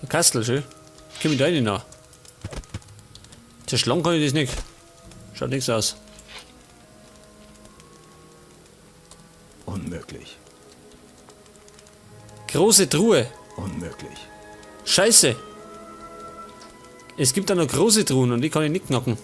Ein Kastel, schön. Komm ich da rein noch? Zerschlagen kann ich das nicht. Schaut nichts aus. Unmöglich. Große Truhe. Unmöglich. Scheiße. Es gibt da noch große Truhen und die kann ich nicht knacken.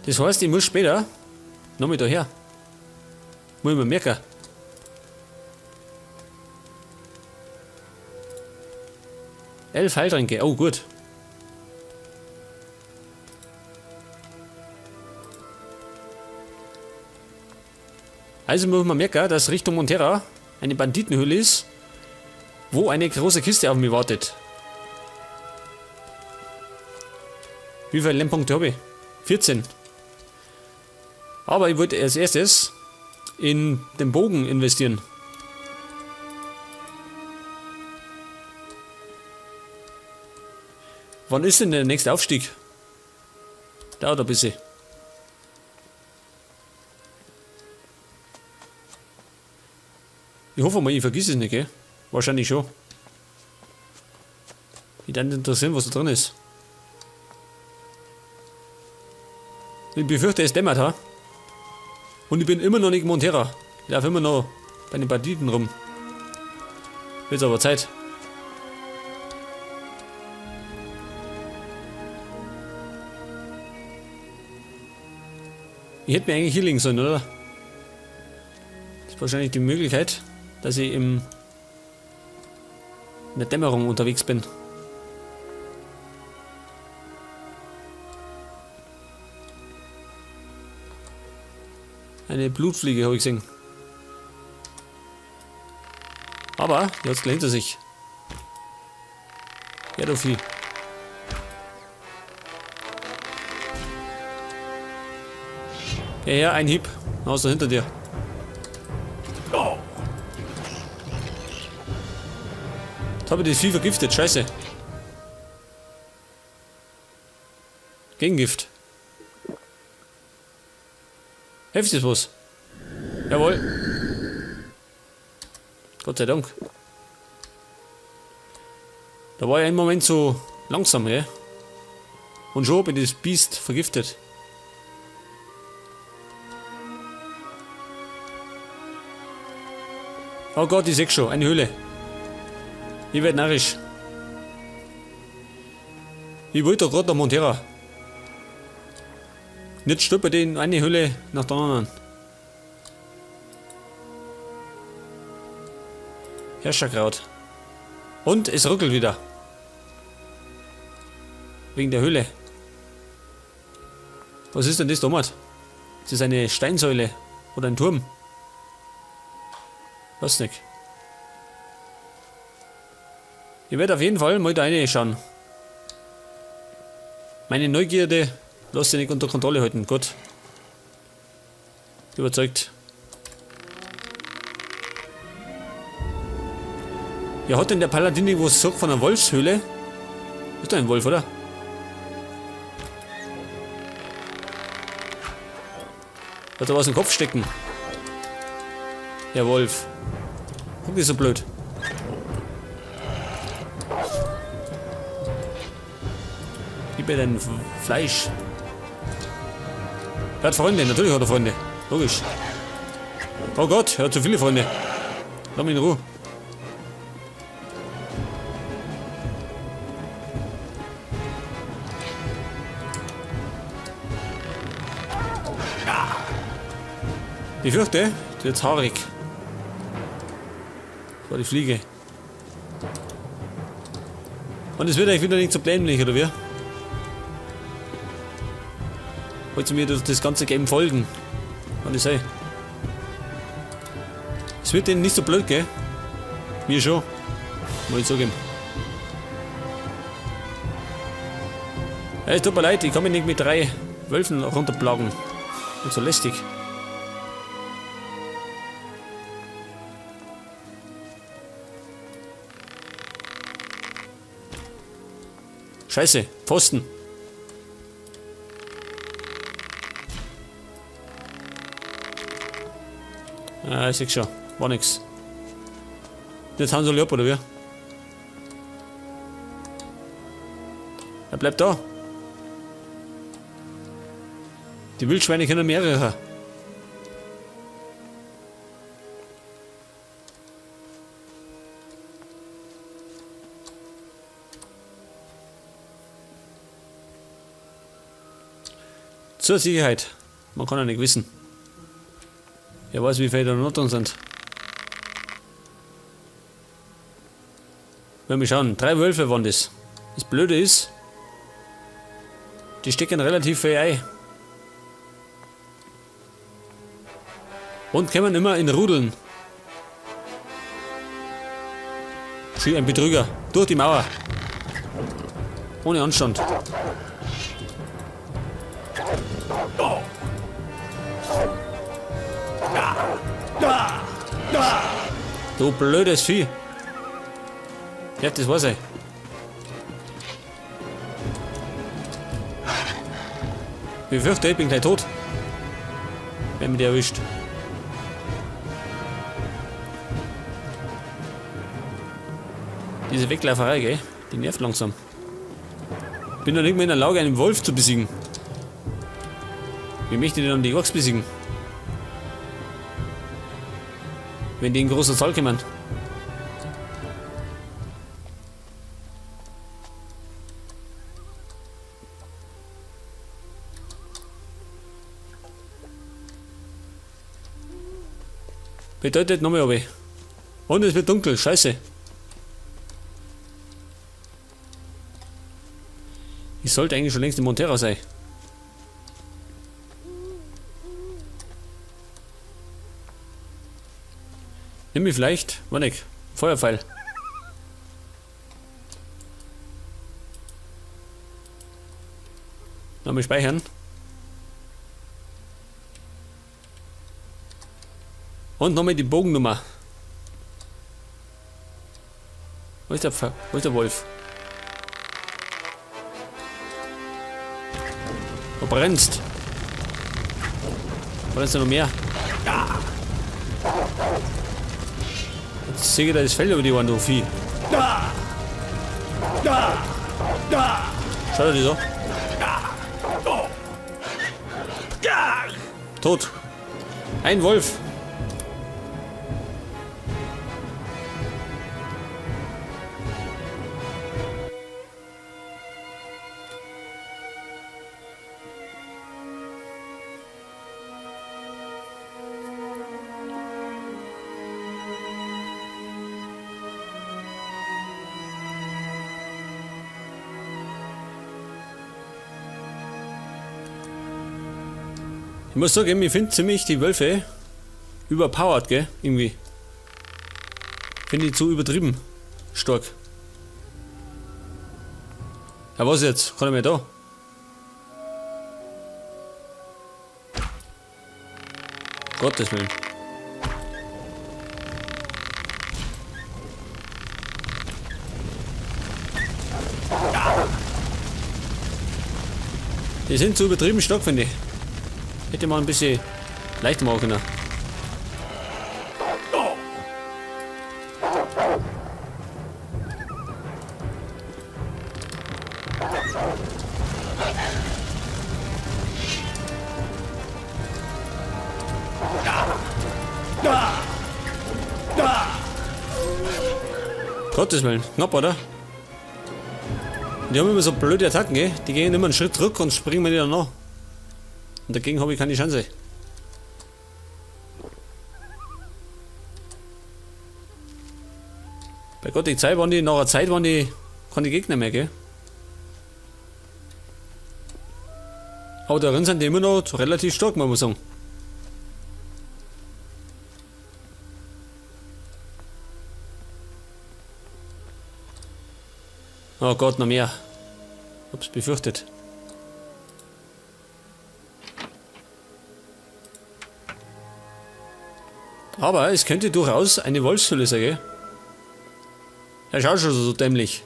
Das heißt, ich muss später noch mal daher. Muss ich mir merken. 11 Heiltränke. Oh, gut. Also muss man merken, dass Richtung Montera eine Banditenhöhle ist, wo eine große Kiste auf mich wartet. Wie viele Lernpunkte habe ich? 14. Aber ich wollte als erstes in den Bogen investieren. Wann ist denn der nächste Aufstieg? Dauert ein bisschen. Ich hoffe mal, ich vergiss es nicht, gell? Wahrscheinlich schon. Mich würde interessieren, was da drin ist. Ich befürchte, es dämmert, ha? Und ich bin immer noch nicht Montera. Ich laufe immer noch bei den Banditen rum. Wird aber Zeit. Ich hätte mir eigentlich hier liegen sollen, oder? Das ist wahrscheinlich die Möglichkeit, dass ich in der Dämmerung unterwegs bin. Eine Blutfliege habe ich gesehen. Aber die hat's gleich hinter sich. Ja, du Vieh. Ja, ja, ein Hieb. Außer hinter dir. Jetzt habe ich das Vieh vergiftet, scheiße. Gegengift. Hilft das was? Jawohl. Gott sei Dank. Da war ich einen Moment so langsam, gell? Und schon hab ich das Biest vergiftet. Oh Gott, ich seh schon, eine Höhle. Ich werd narrisch. Ich wollte doch grad nach Montera. Und jetzt stolpert ich in eine Höhle nach der anderen. Herrscherkraut. Und es ruckelt wieder. Wegen der Höhle. Was ist denn das, Thomas? Ist das eine Steinsäule oder ein Turm? Weiß nicht. Ich werde auf jeden Fall mal da reinschauen. Meine Neugierde lässt sich nicht unter Kontrolle halten. Gut. Überzeugt. Ja, hat denn der Paladin irgendwas gesagt von einer Wolfshöhle? Ist doch ein Wolf, oder? Hat er was im Kopf stecken? Der Wolf. Guck, ist so blöd. Gib mir dein Fleisch. Er hat Freunde, natürlich hat er Freunde. Logisch. Oh Gott, er hat zu viele Freunde. Lass mich in Ruhe. Ich fürchte, die wird's haarig. Das war die Fliege. Und es wird eigentlich wieder nicht so dämlich, oder wie? Wollt ihr mir durch das ganze Game folgen? Kann ich sein. Es wird denen nicht so blöd, gell? Mir schon. Muss ich zugeben. Ja, es tut mir leid, ich kann mich nicht mit 3 Wölfen runterplagen. Und so lästig. Scheiße, Pfosten. Ah, ich seh schon. War nix. Jetzt haben sie alle ab, oder wie? Er bleibt da. Die Wildschweine können mehrere. Zur Sicherheit. Man kann ja nicht wissen. Wer weiß, wie viele da noch drin sind. Wenn wir schauen, 3 Wölfe waren das. Das Blöde ist, die stecken relativ viel ein. Und kommen immer in Rudeln. Schön, ein Betrüger. Durch die Mauer. Ohne Anstand. Du blödes Vieh. Ja, das war's ey. Ich befürchte, ich bin gleich tot. Wenn mich der erwischt. Diese Wegläuferei, gell? Die nervt langsam. Bin noch nicht mehr in der Lage, einen Wolf zu besiegen. Wie möchte ich denn dann die Orks besiegen? Wenn die in großer Zahl kommen. Bedeutet nochmal runter. Und es wird dunkel, scheiße. Ich sollte eigentlich schon längst in Montera sein. Nimm mich vielleicht, war nicht, Feuerpfeil. Nochmal speichern. Und nochmal die Bogennummer. Wo ist der Pfeil? Wo ist der Wolf? Wo brennst? Brennst du noch mehr? Ja. Jetzt sehe ich da das Feld über die Wand, du Vieh. Schau dir das an. Tot. Ein Wolf. Ich muss sagen, ich find ziemlich die Wölfe überpowered, gell? Irgendwie. Finde ich zu übertrieben stark. Ja, was jetzt? Kann ich mehr da? Gottes Willen. Die sind zu übertrieben stark, finde ich. Hätte man ein bisschen leichter machen können. Gottes Willen, knapp, oder? Die haben immer so blöde Attacken, gell? Die gehen immer einen Schritt zurück und springen mir wieder nach. Und dagegen habe ich keine Chance. Bei Gott, die Zeit waren die, nach einer Zeit waren die keine Gegner mehr, gell? Aber darin sind die immer noch relativ stark, muss man sagen. Oh Gott, noch mehr. Hab's befürchtet. Aber es könnte durchaus eine Wolfshöhle sein, gell? Er schaut schon so dämlich.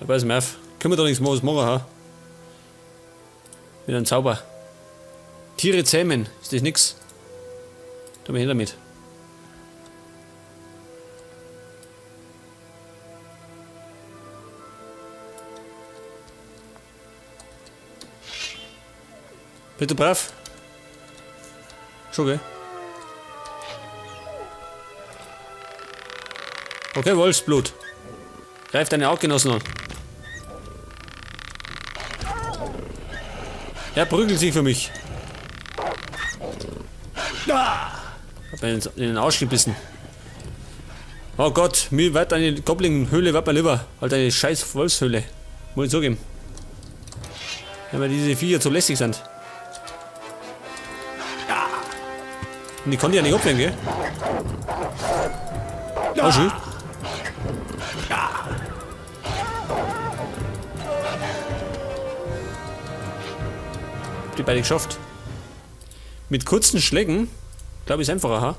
Ja, pass mal auf. Können wir da nichts machen, ha? Mit einem Zauber. Tiere zähmen, ist das nix? Da mal her damit. Bist du brav? Schon, gell? Okay, Wolfsblut. Greif deine Artgenossen an. Er prügelt sich für mich. Hab mir in den Arsch gebissen. Oh Gott, mir wird eine Goblin-Höhle, wird mir lieber. Halt eine scheiß Wolfshöhle. Muss ich zugeben. Wenn wir diese Viecher zu lästig sind. Und die konnte ich ja nicht abwehren, gell? Oh, schön. Hab die beide geschafft. Mit kurzen Schlägen, glaube ich, ist einfacher, ha?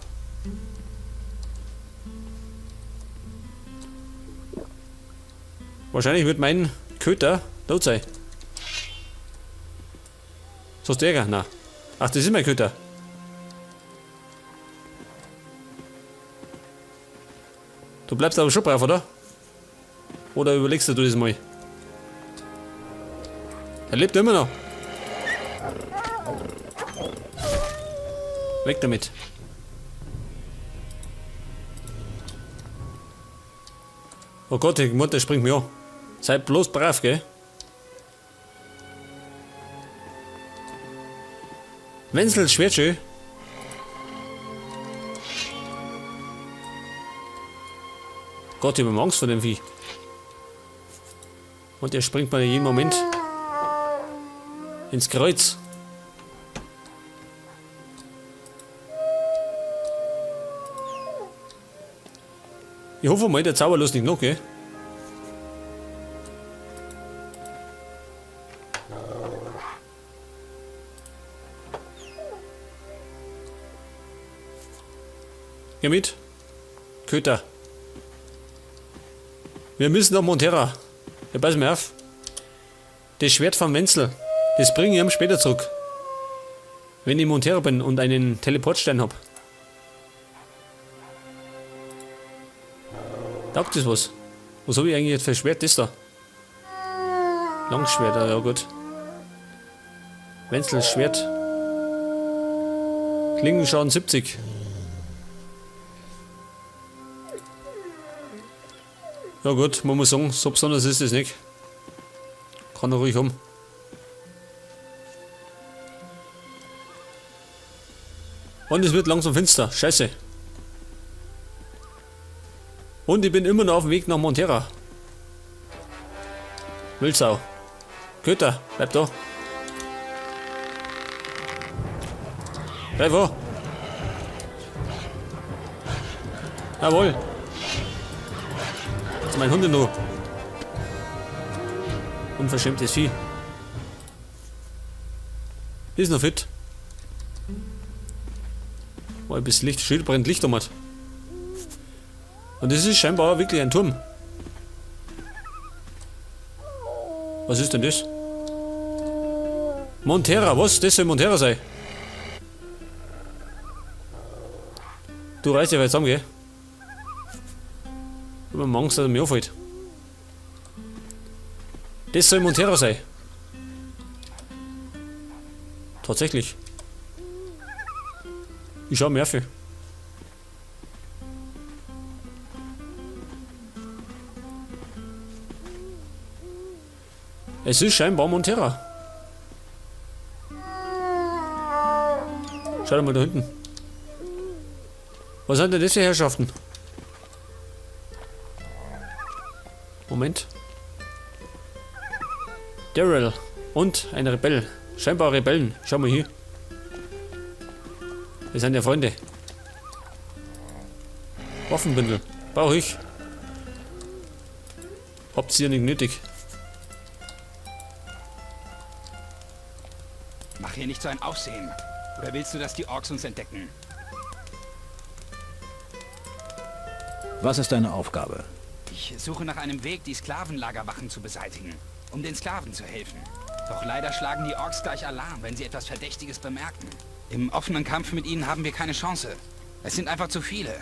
Wahrscheinlich wird mein Köter tot sein. So ist der? Na. Ach, das ist mein Köter. Du bleibst aber schon brav, oder? Oder überlegst du das mal? Er lebt immer noch. Weg damit. Oh Gott, die Mutter springt mir an. Sei bloß brav, gell? Wenzel Schwertschö. Gott, ich hab Angst vor dem Vieh. Und er springt mir in jedem Moment ins Kreuz. Ich hoffe mal, der Zauber lässt nicht noch, gell? Geh mit. Köter. Wir müssen nach Monterra. Ja, pass mir auf. Das Schwert von Wenzel, das bringe ich ihm später zurück. Wenn ich in Monterra bin und einen Teleportstein hab. Taugt das was? Was hab ich eigentlich jetzt für ein Schwert? Das da? Langschwert, ja gut. Wenzels Schwert. Klingenschaden 70. Ja gut, man muss sagen, so besonders ist es nicht. Kann er ruhig um. Und es wird langsam finster. Scheiße. Und ich bin immer noch auf dem Weg nach Monterra. Wildsau. Köter, bleib da. Bleib wo. Jawohl. Jetzt mein Hund noch. Unverschämtes Vieh. Ist noch fit. Boah, ein bisschen Licht. Schild brennt Licht um. Und das ist scheinbar wirklich ein Turm. Was ist denn das? Monterra, was? Das soll Monterra sein. Du reißt ja weit zusammen, gell? Ich hab Angst, dass er mir auffällt. Das soll Monterra sein. Tatsächlich. Ich schau mir auf. Es ist scheinbar Monterra. Schau mal da hinten. Was sind denn das für Herrschaften? Moment. Daryl und ein Rebell. Scheinbar Rebellen. Schau mal hier. Wir sind ja Freunde. Waffenbündel. Brauche ich. Habt's ihr nicht nötig. Mach hier nicht so ein Aufsehen. Oder willst du, dass die Orks uns entdecken? Was ist deine Aufgabe? Ich suche nach einem Weg, die Sklavenlagerwachen zu beseitigen, um den Sklaven zu helfen. Doch leider schlagen die Orks gleich Alarm, wenn sie etwas Verdächtiges bemerken. Im offenen Kampf mit ihnen haben wir keine Chance. Es sind einfach zu viele.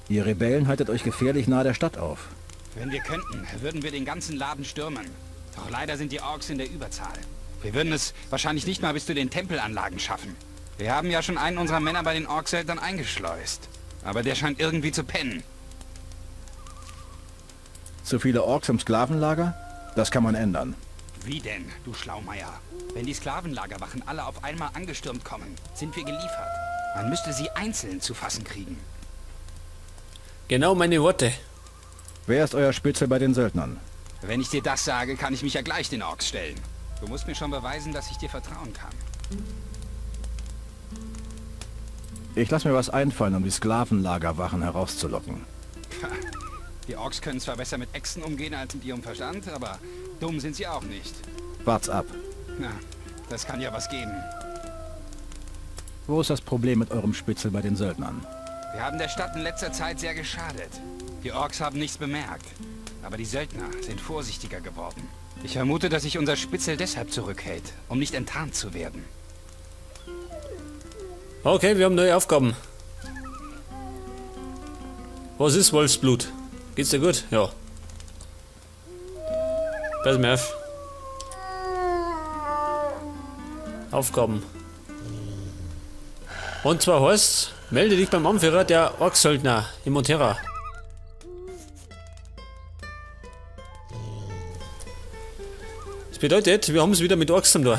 Ihr Rebellen haltet euch gefährlich nahe der Stadt auf. Wenn wir könnten, würden wir den ganzen Laden stürmen. Doch leider sind die Orks in der Überzahl. Wir würden es wahrscheinlich nicht mal bis zu den Tempelanlagen schaffen. Wir haben ja schon einen unserer Männer bei den Orksöldnern eingeschleust. Aber der scheint irgendwie zu pennen. Zu viele Orks im Sklavenlager? Das kann man ändern. Wie denn, du Schlaumeier? Wenn die Sklavenlagerwachen alle auf einmal angestürmt kommen, sind wir geliefert. Man müsste sie einzeln zu fassen kriegen. Genau meine Worte. Wer ist euer Spitzel bei den Söldnern? Wenn ich dir das sage, kann ich mich ja gleich den Orks stellen. Du musst mir schon beweisen, dass ich dir vertrauen kann. Ich lasse mir was einfallen, um die Sklavenlagerwachen herauszulocken. Die Orks können zwar besser mit Echsen umgehen als mit ihrem Verstand, aber dumm sind sie auch nicht. Wart's ab. Na, das kann ja was geben. Wo ist das Problem mit eurem Spitzel bei den Söldnern? Wir haben der Stadt in letzter Zeit sehr geschadet. Die Orks haben nichts bemerkt. Aber die Söldner sind vorsichtiger geworden. Ich vermute, dass sich unser Spitzel deshalb zurückhält, um nicht enttarnt zu werden. Okay, wir haben neue Aufgaben. Was ist Wolfsblut? Geht's dir gut? Ja. Pass mir auf. Aufgaben. Und zwar heißt, melde dich beim Anführer der Orksöldner in Montera. Das bedeutet, wir haben es wieder mit Orks zum tun.